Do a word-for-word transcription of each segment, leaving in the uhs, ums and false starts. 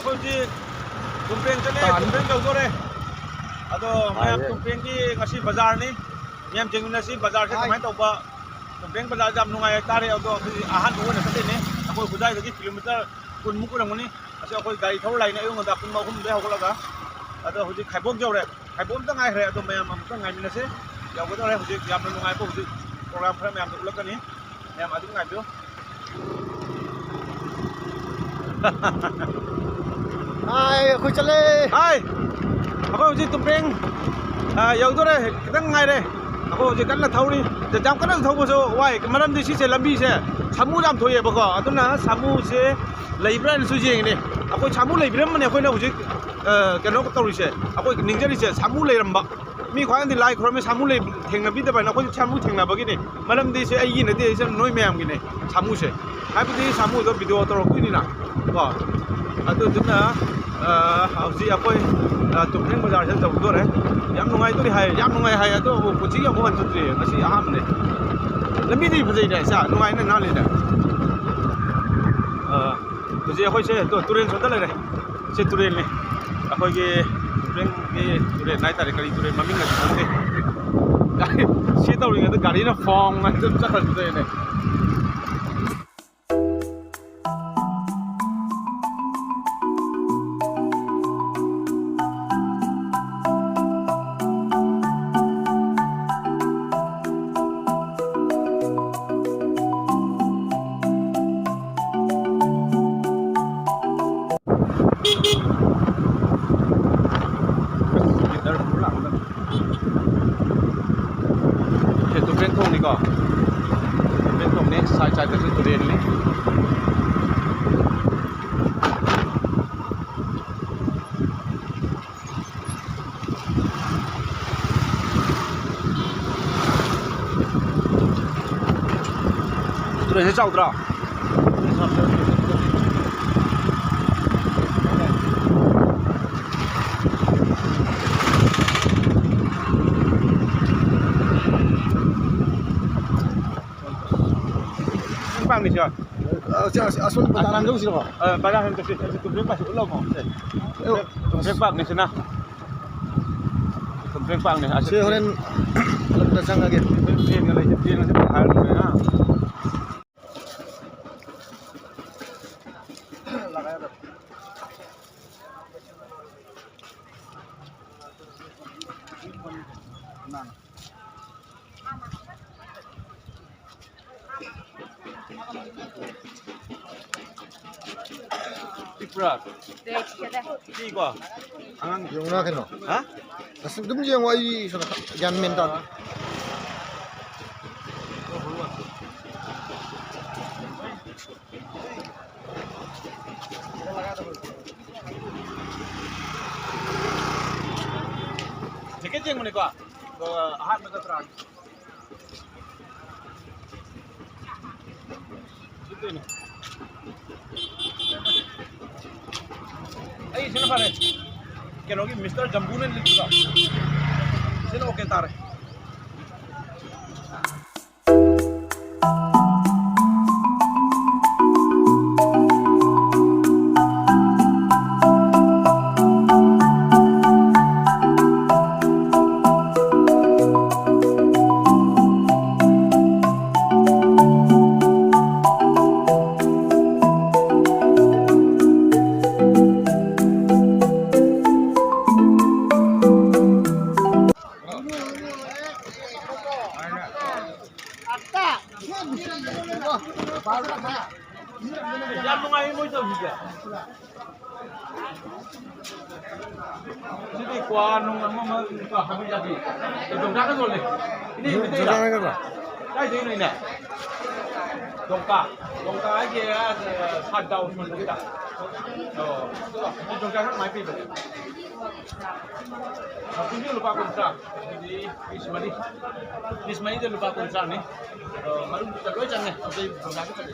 ꯍꯧꯖꯤꯛ ꯇꯨꯝꯄ꯭ꯔꯦꯡ ꯆꯠꯂꯦ, ꯇꯥꯅꯤ꯫ ꯇꯨꯝꯄ꯭ꯔꯦꯡ ꯌꯧꯗꯣꯔꯦ꯫ ꯑꯗꯣ ꯃꯌꯥꯝ ꯇꯥꯏꯌꯦ꯫ ꯇꯨꯝꯄ꯭ꯔꯦꯡꯒꯤ ꯉꯁꯤ ꯕꯖꯥꯔꯅꯤ꯫ ꯃꯌꯥꯝ ꯌꯦꯡꯃꯤꯟꯅꯁꯤ ꯕꯖꯥꯔꯁꯦ ꯍꯥꯏ꯫ ꯀꯃꯥꯏꯅ ꯇꯧꯕ꯫ ꯇꯨꯝꯄ꯭ꯔꯦꯡ ꯕꯖꯥꯔꯁꯦ ꯌꯥꯝ ꯅꯨꯡꯉꯥꯏ ꯍꯥꯏꯇꯥꯔꯦ꯫ ꯑꯗꯣ ꯑꯩꯈꯣꯏ ꯑꯍꯥꯟꯕ ꯑꯣꯏꯅ ꯆꯠꯂꯤꯅꯦ꯫ ꯑꯩꯈꯣꯏ ꯈꯨꯖꯥꯏꯗꯒꯤ ꯀꯤꯂꯣꯃꯤꯇꯔ ꯀꯨꯟꯃꯨꯛ ꯑꯣꯏꯔꯝꯒꯅꯤ꯫ ꯑꯁꯤ ꯑꯩꯈꯣꯏ ꯒꯥꯔꯤ ꯊꯧꯔ ꯂꯥꯛꯏꯅꯦ ꯑꯌꯨꯛ ꯉꯟꯇꯥ ꯄꯨꯡ ꯑꯍꯨꯝꯗꯒꯤ ꯍꯧꯒꯠꯂꯒ꯫ ꯑꯗꯣ ꯍꯧꯖꯤꯛ ꯈꯥꯏꯕꯣꯛ ꯌꯧꯔꯦ꯫ ꯈꯥꯏꯕꯣꯛ ꯑꯝꯇ ꯉꯥꯏꯈ꯭ꯔꯦ꯫ ꯑꯗꯣ ꯃꯌꯥꯝ ꯑꯃꯨꯛꯇ ꯉꯥꯏꯃꯤꯟꯅꯁꯦ꯫ ꯌꯧꯒꯗꯧꯔꯦ꯫ ꯍꯧꯖꯤꯛ ꯌꯥꯝꯅ ꯅꯨꯡꯉꯥꯏꯕ ꯍꯧꯖꯤꯛ ꯄ꯭ꯔꯣꯒ꯭ꯔꯥꯝ ꯈꯔ ꯃꯌꯥꯝꯗ ꯎꯠꯂꯛꯀꯅꯤ꯫ ꯃꯌꯥꯝ ꯑꯗꯨꯝ ꯉꯥꯏꯕꯤꯌꯨ꯫ ꯍꯥꯏ, ꯑꯩꯈꯣꯏ ꯆꯠꯂꯦ꯫ ꯍꯥꯏ, ꯑꯩꯈꯣꯏ ꯍꯧꯖꯤꯛ ꯇꯨꯝꯄ꯭ꯔꯦꯡ, ꯑ, ꯌꯧꯗꯣꯔꯦ, ꯈꯤꯇꯪ ꯉꯥꯏꯔꯦ꯫ ꯑꯩꯈꯣꯏ ꯍꯧꯖꯤꯛ ꯀꯟꯅ ꯊꯧꯔꯤ꯫ ꯌꯥꯝ ꯀꯟꯅ ꯊꯧꯕꯁꯨ ꯋꯥꯏ, ꯃꯔꯝꯗꯤ ꯁꯤꯁꯦ ꯂꯝꯕꯤꯁꯦ ꯁꯥꯃꯨ ꯌꯥꯝ ꯊꯣꯛꯑꯦꯕꯀꯣ, ꯑꯗꯨꯅ ꯁꯥꯃꯨꯁꯦ ꯂꯩꯕ꯭ꯔꯥ ꯍꯥꯏꯅꯁꯨ ꯌꯦꯡꯉꯤꯅꯦ꯫ ꯑꯩꯈꯣꯏ ꯁꯥꯃꯨ ꯂꯩꯕꯤꯔꯝꯕꯅꯦ ꯑꯩꯈꯣꯏꯅ ꯍꯧꯖꯤꯛ, ꯑ, ꯀꯩꯅꯣ ꯇꯧꯔꯤꯁꯦ, ꯑꯩꯈꯣꯏ ꯅꯤꯡꯖꯔꯤꯁꯦ ꯁꯥꯃꯨ ꯂꯩꯔꯝꯕ꯫ ꯃꯤ ꯈ꯭ꯋꯥꯏꯗꯤ ꯂꯥꯏ ꯈꯨꯔꯝꯃꯤ ꯁꯥꯃꯨ ꯂꯩ ꯊꯦꯡꯅꯕꯤꯗꯕ ꯍꯥꯏꯅ ꯑꯩꯈꯣꯏꯁꯨ ꯁꯥꯃꯨ ꯊꯦꯡꯅꯕꯒꯤꯅꯦ꯫ ꯃꯔꯝꯗꯤ ꯁꯤ ꯑꯩꯒꯤ ꯅꯠꯇꯦ, ꯁꯤ ꯅꯣꯏ ꯃꯌꯥꯝꯒꯤꯅꯦ ꯁꯥꯃꯨꯁꯦ꯫ ꯍꯥꯏꯕꯗꯤ ꯁꯥꯃꯨꯗꯣ ꯚꯤꯗꯤꯑꯣ ꯇꯧꯔꯛꯇꯣꯏꯅꯤꯅ ꯀꯣ꯫ ꯑꯗꯨꯗꯨꯅ, ꯑ, ꯍꯧꯖꯤꯛ ꯑꯩꯈꯣꯏ, ꯑ, ꯇꯨꯝꯄ꯭ꯔꯦꯡ ꯕꯖꯥꯔꯁꯤꯗ ꯌꯧꯗꯣꯔꯦ꯫ ꯌꯥꯝ ꯅꯨꯡꯉꯥꯏꯗꯣꯔꯤ ꯍꯥꯏ, ꯌꯥꯝ ꯅꯨꯡꯉꯥꯏ ꯍꯥꯏ꯫ ꯑꯗꯣ ꯄꯨꯟꯁꯤꯒꯤ ꯑꯃꯨꯛ ꯍꯟ ꯆꯠꯇ꯭ꯔꯤ, ꯉꯁꯤ ꯑꯍꯥꯟꯕꯅꯦ꯫ ꯂꯝꯕꯤꯗꯤ ꯐꯖꯩꯅꯦ, ꯁꯥ ꯅꯨꯡꯉꯥꯏꯅ ꯅꯥꯜꯂꯤꯅꯦ꯫ ꯑ, ꯍꯧꯖꯤꯛ ꯑꯩꯈꯣꯏꯁꯦ ꯇꯨ-, ꯇꯨꯔꯦꯟ ꯁꯣꯝꯗ ꯂꯩꯔꯦ꯫ ꯁꯤ ꯇꯨꯔꯦꯜꯅꯤ꯫ ꯑꯩꯈꯣꯏꯒꯤ ꯇꯨꯔꯦꯜꯒꯤ ꯇꯨꯔꯦꯜ ꯍꯥꯏꯇꯥꯔꯦ, ꯀꯔꯤ ꯇꯨꯔꯦꯜ ꯃꯃꯤꯡꯒꯗꯤ ꯈꯪꯗꯦ꯫ ꯒꯥꯔꯤ ꯁꯤ ꯇꯧꯔꯤꯉꯩꯗ ꯒꯥꯔꯤꯅ ꯐꯣꯡ ꯍꯥꯏꯅ ꯑꯗꯨꯝ ꯆꯠꯈ꯭ꯔꯁꯨ ꯇꯧꯔꯤꯅꯦ꯫ ꯁꯦ ꯇꯨꯔꯦꯟ ꯊꯣꯡꯅꯤꯀꯣ, ꯇꯨꯔꯦꯟ ꯊꯣꯡꯅꯤ, ꯁꯥꯏ ꯁꯥꯏꯗꯁꯨ ꯇꯨꯔꯦꯟꯅꯤ꯫ ꯇꯨꯔꯦꯟꯁꯦ ꯆꯥꯎꯗ꯭ꯔꯥ? ꯄꯥꯝꯃꯤꯁꯦ꯫ ꯑ, ꯁꯤ, ꯑꯁ, ꯑꯁꯣꯝ ꯕꯖꯥꯔ ꯍꯥꯟꯅ ꯆꯧꯁꯤꯔꯣ? ꯑ, ꯕꯖꯥꯔ ꯍꯥꯟꯅ ꯆꯠꯁꯤ꯫ ꯑꯁꯤ ꯇꯨꯝꯐ꯭ꯔꯦꯛ ꯄꯥꯛꯁꯤ ꯎꯠꯂꯝꯃꯣ꯫ ꯁꯦ꯫ ꯑꯦ, ꯇꯨꯝꯐ꯭ꯔꯦꯛ ꯄꯥꯛꯅꯤ ꯁꯤꯅ꯫ ꯇꯨꯝꯐ꯭ꯔꯦꯛ ꯄꯥꯛꯅꯤ꯫ ꯑꯁꯤ ꯁꯤ ꯍꯣꯔꯦꯟ ꯍꯜꯂꯛꯄꯗ ꯆꯪꯉꯒꯦ꯫ ꯇ꯭ꯔꯦꯟꯒ ꯂꯩꯇꯦ, ꯇ꯭ꯔꯦꯟꯒꯁꯦ ꯍꯥꯏꯔ ꯂꯣꯏꯔꯦ, ꯍꯥ? ꯄꯤꯛꯄ꯭ꯔꯥ? ꯄꯤꯛꯏꯀꯣ? ꯑꯉꯥꯡ ꯌꯦꯡꯉꯨꯅ ꯀꯩꯅꯣ꯫ ꯍꯥ? ꯑꯁ, ꯑꯗꯨꯝ ꯌꯦꯡꯉꯣ, ꯑꯩ ꯁꯣꯝꯗ ꯒ꯭ꯌꯥꯟ ꯃꯦꯟ ꯇꯥꯗꯦ꯫ ꯖꯦꯀꯦꯠ ꯌꯦꯡꯕꯅꯤꯀꯣ? ꯑꯗꯣ ꯑꯍꯥꯟꯕꯗ ꯇ꯭ꯔꯥꯟ꯫ ꯑꯩ ꯁꯤꯅ ꯐꯔꯦ꯫ ꯀꯩꯅꯣꯒꯤ ꯃꯤꯁꯇꯔ ꯖꯝꯕꯨꯅ ꯂꯤꯠꯄꯗꯣ꯫ ꯁꯤꯅ ꯑꯣꯀꯦ ꯇꯥꯔꯦ꯫ ꯌꯥꯝ ꯅꯨꯡꯉꯥꯏꯌꯦ ꯃꯣꯏ ꯇꯧꯔꯤꯁꯦ꯫ ꯁꯤꯗꯤ ꯀ꯭ꯋꯥ ꯅꯨꯡ ꯑꯃ ꯑꯃ ꯍꯥꯞꯄꯤ ꯌꯥꯕꯤ꯫ ꯗꯣꯡꯀꯥꯒ ꯌꯣꯜꯂꯦ꯫ ꯏꯅꯦ, ꯃꯩꯇꯩꯔꯥ? ꯗꯣꯡꯀꯥꯒ ꯌꯣꯜꯂꯦ꯫ ꯀꯥꯏꯗꯩꯅꯣ ꯏꯅꯦ? ꯗꯣꯡꯀꯥ꯫ ꯗꯣꯡꯀꯥ ꯍꯥꯏꯁꯦ, ꯑ, ꯁꯥꯠ ꯗꯥꯎ ꯁꯣꯟꯕꯒꯤꯗ꯫ ꯑꯣ, ꯗꯣꯡꯀꯥ ꯈꯔ ꯀꯃꯥꯏꯅ ꯄꯤꯕꯒꯦ? ꯃꯄꯨꯟꯁꯤ ꯂꯨꯄꯥ ꯀꯨꯟꯊ꯭ꯔꯥ꯫ ꯑꯗꯨꯗꯤ ꯄꯤꯁ ꯃꯔꯤ꯫ ꯄꯤꯁ ꯃꯔꯤꯗ ꯂꯨꯄꯥ ꯀꯨꯟꯊ꯭ꯔꯥꯅꯤ꯫ ꯑꯗꯣ ꯃꯔꯨꯝꯗꯨꯗ ꯂꯣꯏ ꯆꯪꯉꯦ꯫ ꯑꯇꯩ ꯗꯣꯡꯀꯥꯒ ꯆꯠꯂꯦ꯫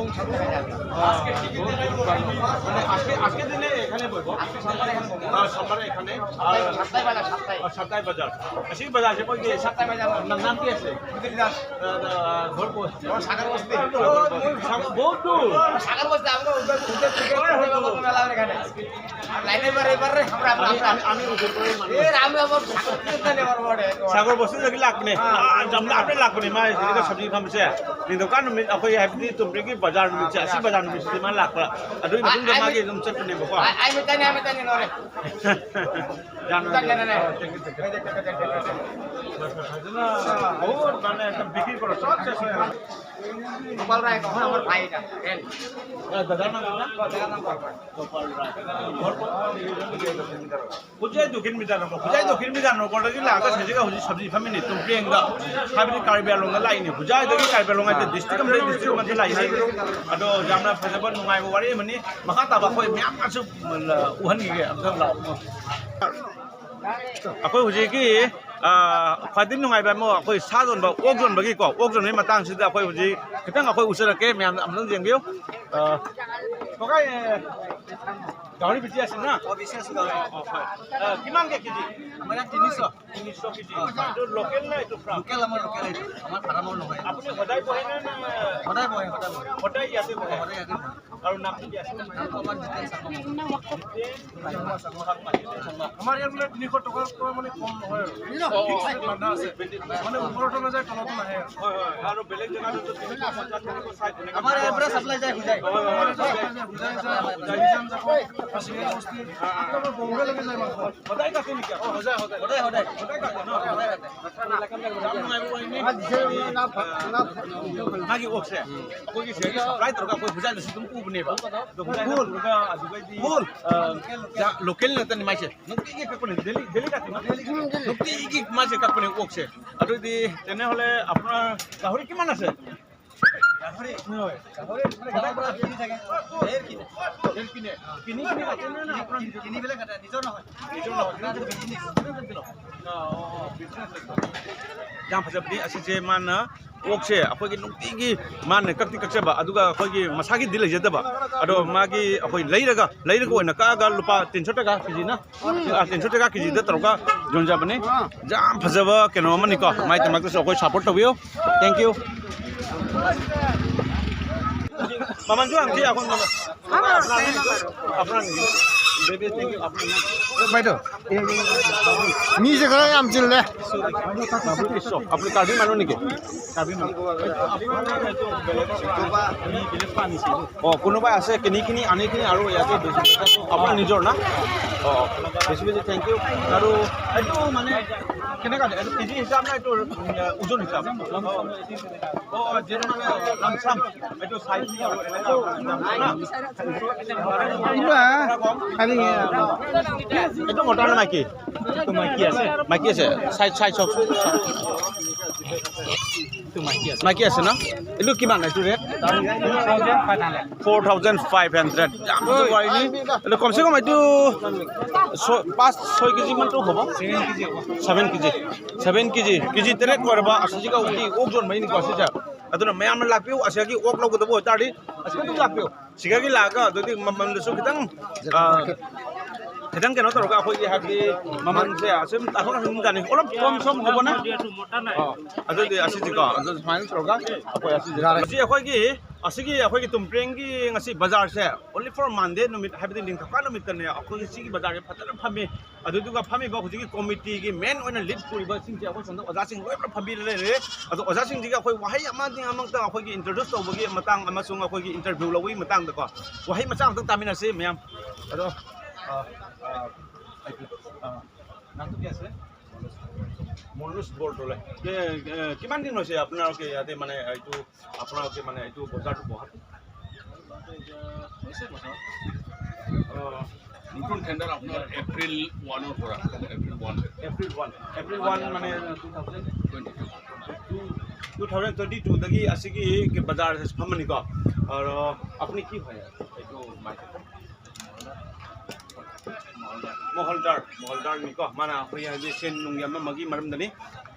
এবং সাথে খাই আমি। আহ, বহুত, বহুত ভালো। মানে আজকে, আজকের দিনে এখানে বইব। আজকে সোমবারে এখানে বইব। আর সাপ্তাহিক বাজার, সাপ্তাহিক। আর সাপ্তাহিক বাজার। আজকে বাজার আছে, বলছি, সাপ্তাহিক বাজার। আপনার নাম কি আছে? সুধীর দাস। আহ, আহ, ঘর কোথায়? আমার সাগর বস্তি। সাগর বস্তি। সাগর, বহুত দূর। সাগর বস্তি, আমরা উত্তর, উত্তর থেকে মেলা এখানে। আর লাইনের বারে, এবারে আমরা, আমরা, আমি, আমরা। আমি, আমি উত্তর করে মানুষ। এ, আমি আবার সাগর বস্তি দেখি লাগবে না। হ্যাঁ। আহ, আমরা আপনি লাগবে না, মা, এটা সবজি ফার্ম আছে। কিন্তু কারণ আমি, আপনি হ্যাপি তুমি কি বাজার নিচ্ছে, আসি বাজার নিচ্ছে, মা লাগবে। আর দুই মাস আ-, আমি, মাগে একদম চেক নেব, কো। আ-, আমি জানি, আমি জানি, নরে। জানো জানি, জানি, জানি। বহুত মানে একটা বিক্রি করো, সব শেষ হয়ে গেল। গোপাল রায়, কখন আমার ভাই এটা, friend। দাদার নাম কি? দাদার নাম গোপাল রায়। গোপাল রায়। পূজাই দক্ষিণ বিধাননগৰ, পূজাই দক্ষিণ বিধাননগৰ, লাগা সেজেগা হুজি সবজি ফামি নি, তুমি প্রিয়ঙ্গা, হাবিলি কাৰ্বি আংলং লাইনি, পূজাই দক্ষিণ কাৰ্বি আংলং আইতে district, আমি district মধ্যে লাইনি, আদো জামনা ফেজেবন নুঙাই ꯋꯥꯔꯤ ꯑꯃꯅꯤ, ꯃꯈꯥ ꯇꯥꯕ ꯑꯩꯈꯣꯏ ꯃꯌꯥꯝ ꯑꯃꯁꯨ ꯎꯍꯟꯈꯤꯒꯦ, ꯑꯝꯇꯪ ꯂꯥꯛꯑꯣ꯫ ꯑꯩꯈꯣꯏ ꯍꯧꯖꯤꯛꯀꯤ, ꯑ, ꯈ꯭ꯋꯥꯏꯗꯒꯤ ꯅꯨꯡꯉꯥꯏꯕ ꯑꯃ, ꯑꯩꯈꯣꯏ ꯁꯥ ꯌꯣꯟꯕ, ꯑꯣꯛ ꯌꯣꯟꯕꯒꯤꯀꯣ, ꯑꯣꯛ ꯌꯣꯟꯕꯒꯤ ꯃꯇꯥꯡꯁꯤꯗ ꯑꯩꯈꯣꯏ ꯍꯧꯖꯤꯛ ꯈꯤꯇꯪ ꯑꯩꯈꯣꯏ ꯎꯠꯆꯔꯛꯀꯦ, ꯃꯌꯥꯝꯅ ꯑꯃꯨꯛꯇꯪ ꯌꯦꯡꯕꯤꯌꯨ꯫ ꯑ, ꯀꯀꯥ, ꯑ, গাহৰি বেচি আছে না? অ, বেচি আছো, গাহৰি। অ, অ, হয়। আ, কিমানকে কেজি? আমাৰ ইয়াত তিনিশ। তিনিশ কেজি। অ, হয়। এইটো লোকেল নে এইটো ফাৰ্ম? লোকেল, আমাৰ লোকেল এইটো। আমাৰ ফাৰ্মৰ নহয়। আপুনি সদায় বহে নে, নে? সদায় বহে, সদায় বহে। সদায় ইয়াতে বহে? অ, সদায় ইয়াতে বহে। আৰু নামটো কি আছে? আমাৰ ইয়াত বোলে তিনিশ টকাৰ পৰা মানে কম নহয় আৰু। অ, অ। ফিক্স ৰেট বান্ধা আছে। মানে ওপৰতো নাযায়, তলতো নাহে আৰু। হয়, হয়। আৰু বেলেগ জেগাত তিনিশ পঞ্চাশ, তিনিশ ষাঠি তেনেকে আমাৰ ইয়াৰ পৰা ছাপ্লাই যায়, হোজাই। হয়, হয়, হয়। হোজাই যায়, হোজাই যায়, হোজাই যায়, চিৰিয়া বস্তি, আকৌ বম্বেলৈকে যায় মাংস। ꯁꯗꯥꯏ ꯀꯥꯇꯤ ꯅꯤꯀꯤ? ꯁꯗꯥꯏ, ꯁꯗꯥꯏ꯫ ꯁꯗꯥꯏ ꯀꯥꯇꯤ ꯅꯣ? ꯁꯗꯥꯏ ꯀꯥꯇꯤ꯫ ꯅꯪꯒꯤ ꯑꯣꯛꯁꯦ ꯑꯩꯈꯣꯏꯒꯤ ꯁꯤꯗꯒꯤ ꯁꯄ꯭ꯂꯥꯏ ꯇꯧꯔꯒ ꯑꯩꯈꯣꯏ ꯍꯨꯖꯥꯏꯗꯁꯨ ꯑꯗꯨꯝ ꯄꯨꯕꯅꯦꯕ꯫ ꯑꯗꯣ ꯍꯨꯖꯥꯏꯗ ꯄꯨꯔꯒ ꯑꯗꯨꯒꯩꯗꯤ, ꯑ, ꯂꯣꯀꯦꯜ ꯉꯥꯛꯇꯅꯤ ꯃꯥꯏꯁꯦ꯫ ꯅꯨꯡꯇꯤꯒꯤ ꯀꯛꯄꯅꯦ, ꯗꯦꯂꯤ, ꯗꯦꯂꯤ ꯀꯛꯄꯅꯦ꯫ ꯅꯨꯡꯇꯤꯒꯤ ꯃꯥꯁꯦ ꯀꯛꯄꯅꯦ ꯑꯣꯛꯁꯦ꯫ ꯑꯗꯨꯗꯤ তেনেহ'লে আপোনাৰ গাহৰি কিমান আছে? গাহৰি? হয়। গাহৰি মানে গাঁৱৰ পৰা কিনি থাকে। ধেৰ কিনে। ধেৰ কিনে। কিনি কিনি কাটে নে, নে আপোনাৰ কিনি পেলাই কাটে, নিজৰ নহয়। ꯌꯥꯝ ꯐꯖꯕꯅꯤ꯫ ꯑꯁꯤꯁꯦ ꯃꯥꯅ ꯑꯣꯛꯁꯦ ꯑꯩꯈꯣꯏꯒꯤ ꯅꯨꯡꯇꯤꯒꯤ ꯃꯥꯅ ꯀꯛꯇꯤ ꯀꯛꯆꯕ, ꯑꯗꯨꯒ ꯑꯩꯈꯣꯏꯒꯤ ꯃꯁꯥꯒꯤꯗꯤ ꯂꯩꯖꯗꯕ꯫ ꯑꯗꯣ ꯃꯥꯒꯤ ꯑꯩꯈꯣꯏ ꯂꯩꯔꯒ, ꯂꯩꯔꯒ ꯑꯣꯏꯅ ꯀꯛꯑꯒ ꯂꯨꯄꯥ ꯇꯤꯟꯁꯣ ꯇꯀꯥ ꯀꯦꯖꯤꯅ, ꯑ, ꯇꯤꯟꯁꯣ ꯇꯀꯥ ꯀꯦꯖꯤꯗ ꯇꯧꯔꯒ ꯌꯣꯟꯖꯕꯅꯤ꯫ ꯌꯥꯝ ꯐꯖꯕ ꯀꯩꯅꯣ ꯑꯃꯅꯤꯀꯣ꯫ ꯃꯥꯏꯗꯃꯛꯇꯁꯨ ꯑꯩꯈꯣꯏ ꯁꯞꯄꯣꯔꯠ ꯇꯧꯕꯤꯌꯨ꯫ Thank you. ꯃꯃꯜꯁꯨ ꯍꯪꯁꯤ, ꯑꯩꯈꯣꯏ ꯃꯃꯜ꯫ বাইদেউ, মিজে করে আমচিল দে। আপুনি কাৰ্বি মানুহ নেকি? কাৰ্বি মানুহ। অ, কোনোবাই আছে কিনি কিনি আনি কিনি আৰু ইয়াতে বেছি, আপোনাৰ নিজৰ না? অ, বেছি বেছি থেংক ইউ। আৰু এইটো মানে কেনেকা, এইটো কেজি হিচাপ নে এইটো, উম, ওজন হিচাপ? অ, যিহেতু মানে লামচাম, এইটো চাইজ আৰু এনেকা দাম না? এইটো মতা নে মাইকী? এইটো মাইকী আছে। মাইকী আছে? চাইজ, চাইজ চাওক। এইটো মাইকী আছে। মাইকী আছে না? এইটো কিমান এইটো rate? Four thousand five hundred. এইটো কমচে কম এইটো ছয়, পাঁচ, ছয় কেজি মানটো হ'ব। ছেভেন কেজি হ'ব। Seven KG. Seven KG. KG ꯇꯔꯦꯠ ꯑꯣꯏꯔꯕ ꯑꯁꯤꯒ ꯑꯣꯛ, ꯑꯣꯛ ꯌꯣꯟꯕꯩꯅꯤꯀꯣ ꯁꯤꯁꯦ꯫ ꯑꯗꯨꯅ ꯃꯌꯥꯝꯅ ꯂꯥꯛꯄꯤꯌꯨ, ꯑꯁꯤꯒꯤ ꯑꯣꯛ ꯂꯧꯒꯗꯕ ꯑꯣꯏꯇꯥꯔꯗꯤ ꯑꯁꯤꯒ ꯑꯗꯨꯝ ꯂꯥꯛꯄꯤꯌꯨ꯫ ꯁꯤꯒꯒꯤ ꯂꯥꯛꯑꯒ ꯑꯗꯨꯗꯤ ꯃꯃꯜꯗꯨꯁꯨ ꯈꯤꯇꯪ, ꯑ, ꯈꯤꯇꯪ ꯀꯩꯅꯣ ꯇꯧꯔꯒ ꯑꯩꯈꯣꯏꯒꯤ ꯍꯥꯏꯕꯗꯤ ꯃꯃꯜꯁꯦ ꯑꯁꯨꯝ ꯇꯥꯊꯣꯛ ꯇꯥꯁꯤꯟ ꯇꯥꯅꯤ꯫ ꯑꯣꯜꯂꯞ ꯀꯣꯝ ꯁꯣꯝ ꯍꯧꯕꯅ꯫ ꯑꯣ, ꯑꯗꯨꯗꯤ ꯑꯁꯤꯁꯤꯀꯣ, ꯑꯗꯨ ꯁꯨꯃꯥꯏꯅ ꯇꯧꯔꯒ ꯑꯩꯈꯣꯏ ꯑꯁꯤꯁꯦ ꯌꯥꯔꯦ꯫ ꯃꯁꯤ ꯑꯩꯈꯣꯏꯒꯤ, ꯑꯁꯤꯒꯤ ꯑꯩꯈꯣꯏꯒꯤ ꯇꯨꯝꯄ꯭ꯔꯦꯡꯒꯤ ꯉꯁꯤ ꯕꯖꯥꯔꯁꯦ only for Monday ꯅꯨꯃꯤꯠ, ꯍꯥꯏꯕꯗꯤ ꯅꯤꯡꯊꯧꯀꯥ ꯅꯨꯃꯤꯠꯇꯅꯦ ꯑꯩꯈꯣꯏꯒꯤ ꯁꯤꯒꯤ ꯕꯖꯥꯔꯁꯦ ꯐꯖꯅ ꯐꯝꯃꯤ꯫ ꯑꯗꯨꯗꯨꯒ ꯐꯝꯃꯤꯕ ꯍꯧꯖꯤꯛꯀꯤ ꯀꯣꯃꯤꯇꯤꯒꯤ ꯃꯦꯟ ꯑꯣꯏꯅ ꯂꯤꯗ ꯄꯨꯔꯤꯕꯁꯤꯡꯁꯦ ꯑꯩꯈꯣꯏ ꯁꯣꯝꯗ ꯑꯣꯖꯥꯁꯤꯡ ꯂꯣꯏꯅ ꯐꯝꯕꯤꯔ ꯂꯩꯔꯦ꯫ ꯑꯗꯣ ꯑꯣꯖꯥꯁꯤꯡꯁꯤꯒ ꯑꯩꯈꯣꯏ ꯋꯥꯍꯩ ꯑꯃꯗꯤ ꯑꯃꯇ ꯑꯩꯈꯣꯏꯒꯤ introduce ꯇꯧꯕꯒꯤ ꯃꯇꯥꯡ ꯑꯃꯁꯨꯡ ꯑꯩꯈꯣꯏꯒꯤ interview ꯂꯧꯕꯒꯤ ꯃꯇꯥꯡꯗꯀꯣ ꯋꯥꯍꯩ ꯃꯆꯥ ꯑꯃꯇꯪ ꯇꯥꯃꯤꯟꯅꯁꯤ ꯃꯌꯥꯝ꯫ ꯑꯗꯣ, ꯑ, ꯑ, ꯑ, নামটো কি আছে? মনোজ বৰদলৈ। এ, এ, কিমান দিন হৈছে আপোনালোকে ইয়াতে, মানে, এইটো, আপোনালোকে, মানে, এইটো বজাৰটো বহাটো? হৈছে বছৰ। অ, নতুন টেণ্ডাৰ আপোনাৰ এপ্ৰিল ওৱানৰ পৰা, April one. April one, April one মানে two thousand twenty two, two thousand twenty ꯇꯨꯗꯒꯤ ꯑꯁꯤꯒꯤ ꯕꯖꯥꯔꯁꯦ ꯐꯝꯃꯅꯤꯀꯣ? ꯑꯗꯣ আপুনি কি হয়? এইটো মাৰ্কেট ꯃꯣꯍꯜꯗꯥꯔ, ꯃꯣꯍꯜꯗꯥꯔꯅꯤꯀꯣ꯫ ꯃꯥꯅ ꯑꯩꯈꯣꯏ ꯍꯥꯏꯗꯤ ꯁꯦꯟ ꯅꯨꯡꯒꯤ ꯑꯃ ꯑꯃꯒꯤ ꯃꯔꯝꯗꯅꯤ꯫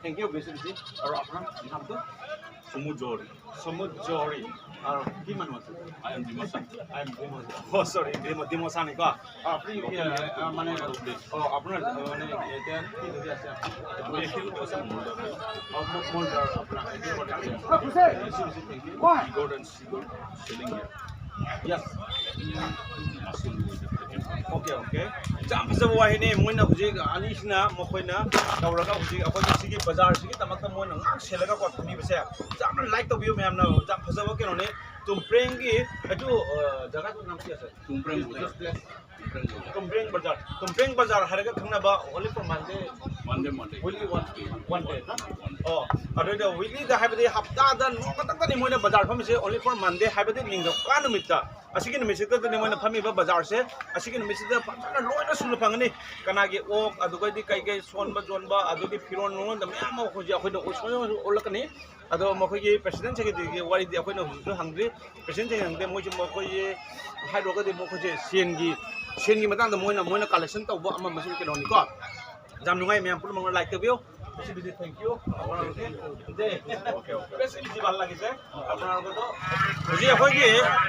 Thank you, ꯕꯦꯁꯤꯔꯖꯤ꯫ ꯑꯗꯣ আপোনাৰ নামটো? সমুদ্ৰ। সমুদ্ৰ। আৰু কি মানুহ আছে? I am Dimasa. I am Dimasa. অ, চৰি, ডিমা-, ডিমাচানিকো। অ, আপুনি কি, আ, মানে, অ, আপোনাৰ, আ, মানে, এতিয়া কি ধৰি আছে? আপুনি কি ধৰি আছে? অ, ম-, মহলদাৰ আপোনাৰ, এইটো কথা। Thank you। Yes. Okay, okay. ꯌꯥꯝ ꯐꯖꯕ ꯋꯥꯍꯩꯅꯦ꯫ ꯃꯣꯏꯅ ꯍꯧꯖꯤꯛ ꯑꯅꯤꯁꯤꯅ ꯃꯈꯣꯏꯅ ꯇꯧꯔꯒ ꯍꯧꯖꯤꯛ ꯑꯩꯈꯣꯏꯒꯤ ꯁꯤꯒꯤ ꯕꯖꯥꯔꯁꯤꯒꯤꯗꯃꯛꯇ ꯃꯣꯏꯅ ꯉꯥꯛ ꯁꯦꯜꯂꯒ ꯀꯣ ꯊꯝꯕꯤꯕꯁꯦ ꯌꯥꯝꯅ like ꯇꯧꯕꯤꯌꯨ ꯃꯌꯥꯝꯅ꯫ ꯌꯥꯝ ꯐꯖꯕ ꯀꯩꯅꯣꯅꯦ꯫ ꯇꯨꯝꯄ꯭ꯔꯦꯡꯒꯤ ꯑꯗꯨ, ꯑ, ꯖꯒꯥꯗꯨ ꯅꯝꯁꯤ ꯑꯁꯦ꯫ ꯇꯨꯝꯄ꯭ꯔꯦꯡ ꯕꯖꯥꯔ꯫ ꯇꯨꯝꯄ꯭ꯔꯦꯡ ꯕꯖꯥꯔ꯫ ꯇꯨꯝꯄ꯭ꯔꯦꯡ ꯕꯖꯥꯔ ꯍꯥꯏꯔꯒ ꯈꯪꯅꯕ only for Monday꯫ Monday, Monday꯫ Only one, one day, ꯅꯠꯇ꯭ꯔꯥ? One day꯫ ꯑꯣ, ꯑꯗꯨꯗ weeklyꯗ ꯍꯥꯏꯕꯗꯤ ꯍꯞꯇꯥꯗ ꯅꯣꯡꯃ ꯈꯛꯇꯅꯤ ꯃꯣꯏꯅ ꯕꯖꯥꯔ ꯐꯝꯃꯤꯁꯦ, only for Monday ꯍꯥꯏꯕꯗꯤ ꯅꯤꯡꯊꯧꯀꯥ ꯅꯨꯃꯤꯠꯇ꯫ ꯑꯁꯤꯒꯤ ꯅꯨꯃꯤꯠꯁꯤꯗꯅꯤ ꯃꯣꯏꯅ ꯐꯝꯃꯤꯕ ꯕꯖꯥꯔꯁꯦ꯫ ꯑꯁꯤꯒꯤ ꯅꯨꯃꯤꯠꯁꯤꯗ ꯐꯖꯅ ꯂꯣꯏꯅ ꯁꯨꯅ ꯐꯪꯒꯅꯤ꯫ ꯀꯅꯥꯒꯤ ꯑꯣꯛ, ꯑꯗꯨꯒꯩꯗꯤ ꯀꯩ ꯀꯩ ꯁꯣꯟꯕ ꯌꯣꯟꯕ, ꯑꯗꯨꯒꯤ ꯐꯤꯔꯣꯟ ꯅꯨꯡꯔꯣꯟꯗ ꯃꯌꯥꯝ ꯑꯃ ꯍꯧꯖꯤꯛ ꯑꯩꯈꯣꯏꯅ ꯎꯠ-, ꯁꯣꯏ-, ꯁꯣꯏ-, ꯁꯣꯏ ꯎꯠꯂꯛꯀꯅꯤ꯫ ꯑꯗꯣ ꯃꯈꯣꯏꯒꯤ president secretaryꯒꯤ ꯋꯥꯔꯤꯗꯤ ꯑꯩꯈꯣꯏꯅ ꯍꯧꯖꯤꯛꯁꯨ ꯍꯪꯗ꯭ꯔꯤ꯫ President secretaryꯅ ꯍꯪꯗꯦ, ꯃꯣꯏꯁꯨ ꯃꯈꯣꯏꯒꯤ ꯍꯥꯏꯔꯨꯔꯒꯗꯤ ꯃꯈꯣꯏꯁꯦ ꯁꯦꯟꯒꯤ, ꯁꯦꯟꯒꯤ ꯃꯇꯥꯡꯗ ꯃꯣꯏꯅ, ꯃꯣꯏꯅ collection ꯇꯧꯕ ꯑꯃ ꯑꯃꯁꯨꯡ ꯀꯩꯅꯣꯅꯤꯀꯣ꯫ ꯌꯥꯝ ꯅꯨꯡꯉꯥꯏ, ꯃꯌꯥꯝ ꯄꯨꯝꯅꯃꯛꯅ like ꯇꯧꯕꯤꯌꯨ꯫ Thank you. আপোনালোকে দেই, বেছি বেছি ভাল লাগিছে আপোনালোকেতো। ꯍꯧꯖꯤꯛ ꯑꯩꯈꯣꯏꯒꯤ,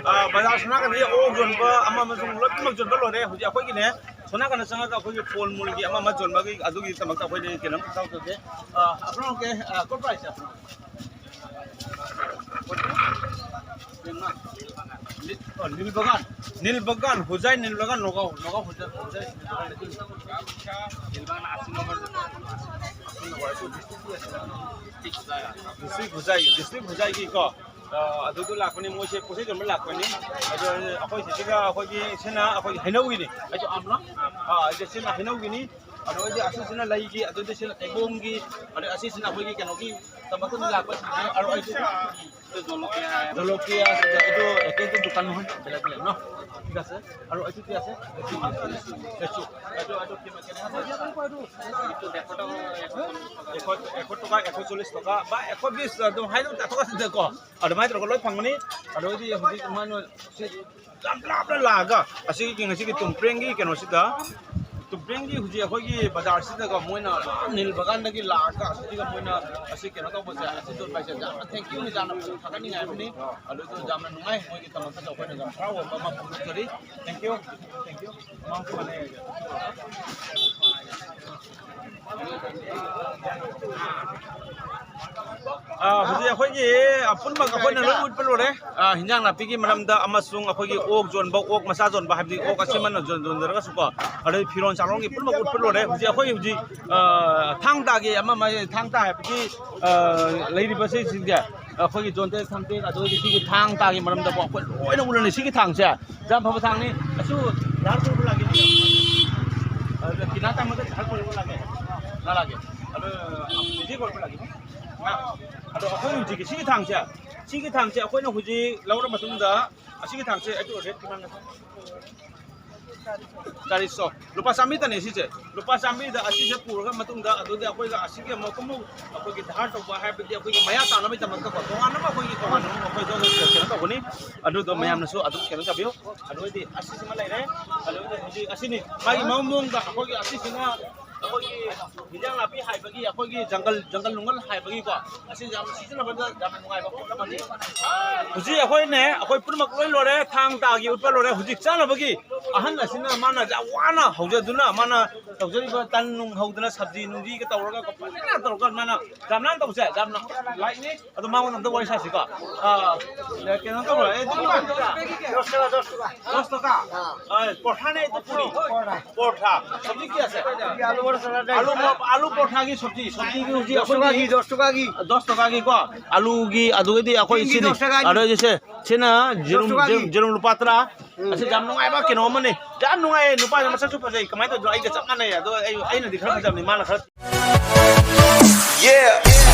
ꯑ, ꯕꯖꯥꯔ ꯁꯣꯅꯥꯀꯟꯗ ꯑꯣꯛ ꯌꯣꯟꯕ ꯑꯃ ꯑꯃꯁꯨꯡ ꯂꯣꯏꯅꯃꯛ ꯌꯣꯟꯕ ꯂꯣꯏꯔꯦ꯫ ꯍꯧꯖꯤꯛ ꯑꯩꯈꯣꯏꯒꯤꯅꯦ, ꯁꯣꯅꯥꯀꯟꯗ ꯆꯪꯉꯒ ꯑꯩꯈꯣꯏꯒꯤ ꯐꯣꯜ ꯃꯨꯜꯒꯤ ꯑꯃ ꯑꯃ ꯌꯣꯟꯕꯒꯤ ꯑꯗꯨꯒꯤꯗꯃꯛꯇ ꯑꯩꯈꯣꯏꯗꯤ ꯀꯩꯅꯣꯝ ꯇꯧꯖꯒꯦ꯫ ꯑ, আপোনালোকে, ꯑ, ক'ৰ পৰা আহিছে আপোনালোকে? নীল-, অ, নীলবাগান, নীলবাগান, হোজাই নীলবাগান, নগাঁও, নগাঁও হোজাই, হোজাই নীলবাগান, এইটো নীলবাগান আশী নম্বৰ যে, আশী নম্বৰ, এইটো district কি আছিলে? District ꯍꯣꯖꯥꯏ, district ꯍꯣꯖꯥꯏꯒꯤꯀꯣ, ꯑ, ꯑꯗꯨꯗꯣ ꯂꯥꯛꯄꯅꯤ, ꯃꯣꯏꯁꯦ ꯄꯣꯠ ꯆꯩ ꯌꯣꯟꯕ ꯂꯥꯛꯄꯅꯤ꯫ ꯑꯗꯣ ꯑꯩꯈꯣꯏ ꯁꯤꯁꯤꯒ ꯑꯩꯈꯣꯏꯒꯤ ꯁꯤꯅ ꯑꯩꯈꯣꯏꯒꯤ ꯍꯩꯅꯧꯒꯤꯅꯤ꯫ ꯑꯩꯁꯨ ꯑꯥꯝꯅ, ꯑ, ꯑꯩꯁꯦ ꯁꯤꯅ ꯍꯩꯅꯧꯒꯤꯅꯤ꯫ ꯑꯗꯣ ꯑꯩꯗꯤ ꯑꯁꯤꯁꯤꯅ ꯂꯩꯒꯤ, ꯑꯗꯨꯗꯤ ꯁꯤꯅ ꯊꯩꯕꯣꯡꯒꯤ, ꯑꯗꯣ ꯑꯁꯤꯁꯤꯅ ꯑꯩꯈꯣꯏꯒꯤ ꯀꯩꯅꯣꯒꯤ ꯇꯝꯕꯛꯇ ꯂꯥꯛꯄ ꯁꯤꯡꯅꯤ꯫ ꯑꯗꯣ ꯑꯩꯁꯨ জলকীয়া। জলকীয়া আছে, এইটো একেইটো দোকান নহয়, বেলেগ বেলেগ ন? ঠিক আছে। আৰু এইটো কি আছে? লেচু। লেচু। এইটো, এইটো কিমান, কেনেকুৱা? এইটো ডেৰশ টকা, এশ, এশ টকা, এশ চল্লিছ টকা বা এশ বিছ, ꯑꯗꯨꯝ ꯍꯥꯏꯅ ꯇꯥꯊꯣꯛꯑꯁꯤꯗꯀꯣ꯫ ꯑꯗꯨꯃꯥꯏꯅ ꯇꯧꯔꯒ ꯂꯣꯏ ꯐꯪꯒꯅꯤ꯫ ꯑꯗꯨ ꯑꯣꯏꯗꯤ ꯍꯧꯖꯤꯛ ꯃꯣꯏꯅ ꯁꯤ ꯌꯥꯝ ꯂꯥꯞꯅ ꯂꯥꯛꯑꯒ ꯑꯁꯤꯒꯤ ꯉꯁꯤꯒꯤ ꯇꯨꯝꯄ꯭ꯔꯦꯡꯒꯤ ꯀꯩꯅꯣꯁꯤꯗ, ꯇꯨꯝꯄ꯭ꯔꯦꯡꯒꯤ ꯍꯧꯖꯤꯛ ꯑꯩꯈꯣꯏꯒꯤ ꯕꯖꯥꯔꯁꯤꯗꯒ ꯃꯣꯏꯅ ꯅꯤꯜ ꯕꯒꯥꯟꯗꯒꯤ ꯂꯥꯛꯑꯒ ꯑꯁꯤꯒ ꯃꯣꯏꯅ ꯑꯁꯤ ꯀꯩꯅꯣ ꯇꯧꯕꯁꯦ, ꯑꯁꯤ ꯆꯠꯄ ꯍꯥꯏꯁꯦ ꯌꯥꯝꯅ thank you ꯅꯤ, ꯌꯥꯝꯅ ꯊꯥꯒꯠꯅꯤꯡꯉꯥꯏ ꯑꯃꯅꯤ꯫ ꯑꯗꯨꯁꯨ ꯌꯥꯝꯅ ꯅꯨꯡꯉꯥꯏ, ꯃꯣꯏꯒꯤꯗꯃꯛꯇꯁꯨ ꯑꯩꯈꯣꯏꯅ ꯌꯥꯝ ꯍꯔꯥꯎꯕ ꯑꯃ ꯐꯣꯡꯗꯣꯛꯆꯔꯤ꯫ Thank you, thank you꯫ ꯑ, ꯍꯧꯖꯤꯛ ꯑꯩꯈꯣꯏꯒꯤ, ꯑ, ꯄꯨꯝꯅꯃꯛ ꯑꯩꯈꯣꯏꯅ ꯂꯣꯏ ꯎꯠꯄ ꯂꯣꯏꯔꯦ꯫ ꯑ, ꯍꯤꯟꯖꯥꯡ ꯅꯥꯄꯤꯒꯤ ꯃꯔꯝꯗ ꯑꯃꯁꯨꯡ ꯑꯩꯈꯣꯏꯒꯤ ꯑꯣꯛ ꯌꯣꯟꯕ, ꯑꯣꯛ ꯃꯆꯥ ꯌꯣꯟꯕ, ꯍꯥꯏꯕꯗꯤ ꯑꯣꯛ ꯑꯁꯦꯝꯃꯟ ꯌꯣꯟ-, ꯌꯣꯟꯖꯔꯒꯁꯨꯀꯣ, ꯑꯗꯩ ꯐꯤꯔꯣꯜ ꯆꯥꯔꯣꯟꯒꯤ ꯄꯨꯝꯅꯃꯛ ꯎꯠꯄ ꯂꯣꯏꯔꯦ꯫ ꯍꯧꯖꯤꯛ ꯑꯩꯈꯣꯏ ꯍꯧꯖꯤꯛ, ꯑ, ꯊꯥꯡ ꯇꯥꯒꯤ ꯑꯃ, ꯑꯃ ꯊꯥꯡ ꯇꯥ ꯍꯥꯏꯕꯗꯤ, ꯑ, ꯂꯩꯔꯤꯕꯁꯤꯡꯁꯦ ꯑꯩꯈꯣꯏꯒꯤ ꯖꯣꯟꯇꯦꯁ ꯊꯥꯡꯇꯦꯛ, ꯑꯗꯨꯗꯒꯤ ꯁꯤꯒꯤ ꯊꯥꯡ ꯇꯥꯒꯤ ꯃꯔꯝꯗꯀꯣ ꯑꯩꯈꯣꯏ ꯂꯣꯏꯅ ꯎꯠꯂꯅꯤ꯫ ꯁꯤꯒꯤ ꯊꯥꯡꯁꯦ ꯌꯥꯝ ꯐꯕ ꯊꯥꯡꯅꯤ꯫ ꯑꯁꯨ ꯙꯥꯔ ꯀꯣꯏꯕ ꯂꯥꯛꯀꯦ꯫ ꯑꯗꯨ ꯀꯤꯅꯥ ꯇꯥꯃꯗ ꯙꯥꯔ ꯀꯣꯏꯕ ꯂꯥꯛꯀꯦ꯫ ꯅꯥ ꯂꯥꯛꯀꯦ꯫ ꯑꯗꯨ ꯅꯤꯖꯤ ꯀꯣꯏꯕ ꯂꯥꯛꯀꯦ꯫ ꯑꯗꯣ ꯑꯩꯈꯣꯏ ꯍꯧꯖꯤꯛꯀꯤ ꯁꯤꯒꯤ ꯊꯥꯡꯁꯦ, ꯁꯤꯒꯤ ꯊꯥꯡꯁꯦ ꯑꯩꯈꯣꯏꯅ ꯍꯧꯖꯤꯛ ꯂꯧꯔ ꯃꯇꯨꯡꯗ, ꯑꯁꯤꯒꯤ ꯊꯥꯡꯁꯦ ꯑꯩ ꯔꯦꯠ ꯀꯃꯥꯏꯅ? ꯆꯥꯔꯤꯁꯣ꯫ ꯂꯨꯄꯥ ꯆꯥꯝꯃꯔꯤꯗꯅꯦ ꯁꯤꯁꯦ꯫ ꯂꯨꯄꯥ ꯆꯥꯝꯃꯔꯤꯗ ꯑꯁꯤꯁꯦ ꯄꯨꯔꯒ ꯃꯇꯨꯡꯗ ꯑꯗꯨꯗꯤ ꯑꯩꯈꯣꯏꯒ ꯑꯁꯤꯒꯤ ꯑꯃꯨꯛ ꯑꯃꯨꯛ ꯑꯩꯈꯣꯏꯒꯤ ꯙꯥꯔ ꯇꯧꯕ ꯍꯥꯏꯕꯗꯤ ꯑꯩꯈꯣꯏꯒꯤ ꯃꯌꯥ ꯇꯥꯅꯕꯒꯤꯗꯃꯛꯇꯀꯣ ꯇꯣꯉꯥꯟꯅ ꯑꯃ ꯑꯩꯈꯣꯏꯒꯤ ꯇꯣꯉꯥꯟꯅ ꯑꯃ ꯑꯩꯈꯣꯏꯗꯣ ꯀꯩꯅꯣ ꯇꯧꯒꯅꯤ꯫ ꯑꯗꯨꯗꯣ ꯃꯌꯥꯝꯅꯁꯨ ꯑꯗꯨꯝ ꯀꯩꯅꯣ ꯇꯧꯕꯤꯌꯨ꯫ ꯑꯗꯨ ꯑꯣꯏꯗꯤ ꯑꯁꯤꯁꯤꯃ ꯂꯩꯔꯦ꯫ ꯑꯗꯨ ꯑꯣꯏꯗꯤ ꯍꯧꯖꯤꯛ ꯑꯁꯤꯅꯤ꯫ ꯃꯥꯒꯤ ꯃꯑꯣꯡ ꯃꯑꯣꯡꯗ ꯑꯩꯈꯣꯏꯒꯤ ꯑꯁꯤꯁꯤꯅ ꯑꯩꯈꯣꯏꯒꯤ ꯍꯤꯟꯖꯥꯡ ꯅꯥꯄꯤ ꯍꯥꯏꯕꯒꯤ, ꯑꯩꯈꯣꯏꯒꯤ ꯖꯪꯒꯜ, ꯖꯪꯒꯜ ꯅꯨꯡꯒꯜ ꯍꯥꯏꯕꯒꯤꯀꯣ, ꯑꯁꯤ ꯌꯥꯝ ꯁꯤꯖꯤꯟꯅꯕꯗ ꯌꯥꯝ ꯅꯨꯡꯉꯥꯏꯕ ꯄꯣꯠ ꯑꯃꯅꯤ꯫ ꯍꯧꯖꯤꯛ ꯑꯩꯈꯣꯏꯅꯦ, ꯑꯩꯈꯣꯏ ꯄꯨꯝꯅꯃꯛ ꯂꯣꯏ ꯂꯣꯏꯔꯦ, ꯊꯥꯡ ꯇꯥꯒꯤ ꯎꯠꯄ ꯂꯣꯏꯔꯦ꯫ ꯍꯧꯖꯤꯛ ꯆꯥꯅꯕꯒꯤ ꯑꯍꯟ ꯑꯁꯤꯅ ꯃꯥꯅ ꯌꯥꯝ ꯋꯥꯅ ꯍꯧꯖꯗꯨꯅ, ꯃꯥꯅ ꯇꯧꯖꯔꯤꯕ ꯇꯟ ꯅꯨꯡ ꯍꯧꯗꯅ, ꯁꯕꯖꯤ ꯅꯨꯡꯖꯤꯒ ꯇꯧꯔꯒ ꯐꯖꯅ ꯇꯧꯔꯒ ꯃꯥꯅ ꯌꯥꯝ ꯅꯥꯟꯅ ꯇꯧꯁꯦ, ꯌꯥꯝꯅ ꯂꯥꯏꯛꯅꯤ꯫ ꯑꯗꯣ ꯃꯉꯣꯟꯗ ꯑꯝꯇ ꯋꯥꯔꯤ ꯁꯥꯁꯤꯀꯣ꯫ ꯑꯥ, ꯀꯩꯅꯣ ꯇꯧꯕ꯭ꯔꯣ? ꯑꯦ, ꯑꯗꯨꯝ ꯗꯁ ꯇꯀꯥ, ꯗꯁ ꯇꯀꯥ꯫ ꯑꯦ, ꯄꯣꯔꯊꯥꯅꯦ, ꯑꯗꯨ ꯄꯨꯔꯤ꯫ ꯄꯣꯔꯊꯥ꯫ ꯁꯕꯖꯤ ꯀꯌꯥꯁꯦ? ꯑꯂꯨ ꯄꯣꯔꯊꯥꯒꯤ ꯁꯕꯖꯤ, ꯁꯕꯖꯤꯒꯤ ꯍꯧꯖꯤꯛ ꯑꯩꯈꯣꯏꯒꯤ ꯗꯁ ꯇꯀꯥꯒꯤ, ꯗꯁ ꯇꯀꯥꯒꯤꯀꯣ꯫ ꯑꯂꯨꯒꯤ, ꯑꯗꯨꯒꯗꯤ ꯑꯩꯈꯣꯏ ꯁꯤꯅꯤ꯫ ꯑꯗꯨꯒꯤꯁꯦ, ꯁꯤꯅ ꯖꯦꯔꯨꯝ, ꯖꯦꯔꯨꯝ, ꯖꯦꯔꯨꯝ ꯂꯨꯄꯥ ꯇꯔꯥ꯫ ꯑꯁꯤ ꯌꯥꯝ ꯅꯨꯡꯉꯥꯏꯕ ꯀꯩꯅꯣ ꯑꯃꯅꯤ꯫ ꯌꯥꯝ ꯅꯨꯡꯉꯥꯏꯌꯦ, ꯅꯨꯄꯥꯁꯦ ꯃꯁꯛꯁꯨ ꯐꯖꯩ꯫ ꯀꯃꯥꯏꯅ ꯇꯧꯗꯣꯏꯅꯣ? ꯑꯩꯒ ꯆꯞ ꯃꯥꯟꯅꯩ꯫ ꯑꯗꯣ ꯑꯩ, ꯑꯩꯅꯗꯤ ꯈꯔ ꯐꯖꯕꯅꯤ, ꯃꯥꯅ ꯈꯔ Yeah.